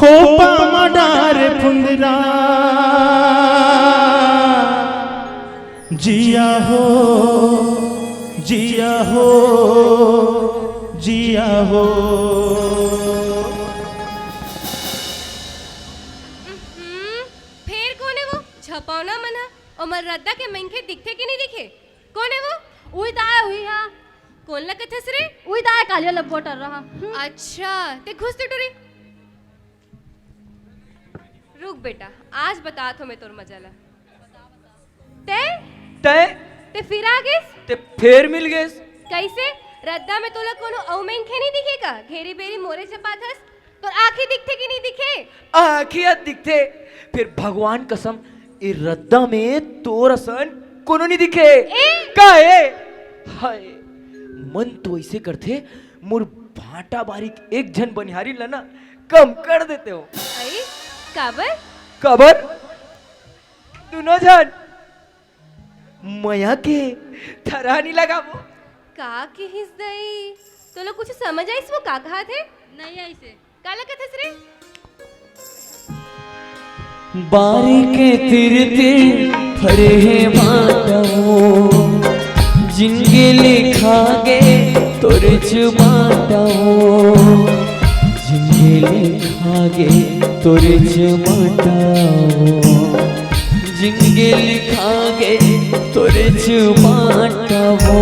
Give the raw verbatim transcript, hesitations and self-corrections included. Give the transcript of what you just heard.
Copa मा डारे फुंदरा, जिया हो, जिया हो, जिया हो। हम्म, फेर कोन हे वो झपौना मन ह? ओमर रद्दा के मनखे दिखथे कि नहीं दिखे? कोन हे वो? उही दाय, उही हा। कोन ला कथस रे? उही दाय, कालिया लब्बो टर रहा। हम्म। अच्छा, ते घुस तो टुरी। रुक बेटा, आज बतात हों मैं तोर मजा ला। ते? तय ते फिर आ गेस? ते फेर मिल गेस। कैसे? रद्दा में तोला कोनो अउ मनखे नहीं दिखे का? घेरी बेरी मोरे चपाथस। तोर आँखी दिखथे कि नहीं दिखे? आँखी ह दिखथे, फिर भगवान कसम, ए रद्दा में तोर असन कोनो नहीं दिखे। ए? का हे? हाय, मन तो ऐसे करथे, मोर भांटा बारी एक झन बनिहारी ला ना कम कर देते हो। अई, काबर? काबर? दुनो झन मया के थरहा नहीं लगाबो। का किहिस दई? तोला कुछ समझ आइस वो का कहाथे? नहीं आइस हे। काला कथस रे? बारी के तिर तिर फरे हे बाटवो, जिंदगी लिखा गे तोर चुबाटवो, जिंदगी लिखा गे तोर चुबाटवो, जिंदगी लिखा गे तोर चुबाटवो।